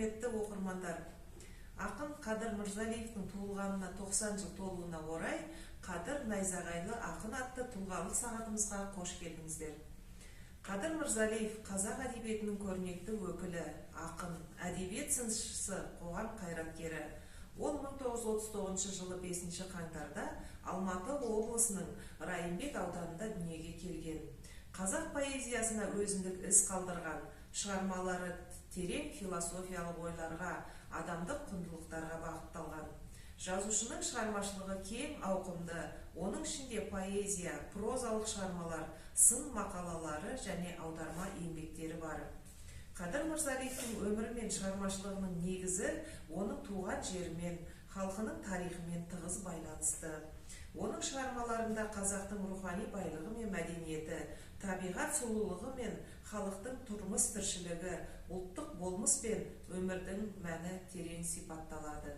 Құрметті оқырмандар! Ақын Қадыр Мырзалиевтің туылғанына 90 жыл толуына орай «Қадыр найзағайлы ақын» атты тұлғалық сағатымызға қош келдіңіздер. Қадыр Мырзалиев – қазақ әдебиетінің көрнекті өкілі, ақын, әдебиет сыншысы, қоғам қайраткері. Ол 1939 жылы 5 қаңтарда Алматы облысының Райымбек ауданында дүниеге келген. Қазақ поэзиясына өзіндік із қалдырған шығармалары терең философиялық ойларға, адамдық құндылықтарға бағытталған. Жазушының шығармашылығы кең ауқымды, оның ішінде поэзия, прозалық шығармалар, сын мақалалары және аударма еңбектері бар. Қадыр Мырзалиевтің өмірі мен шығармашылығының негізі оның туған жерімен, халқының тарихымен тығыз байланысты. Оның шығармаларында қазақтың рухани байлығы мен мәдениеті, табиғат сұлулығы мен халықтың тұрмыс тіршілігі, ұлттық болмыс пен өмірдің мәні терең сипатталады.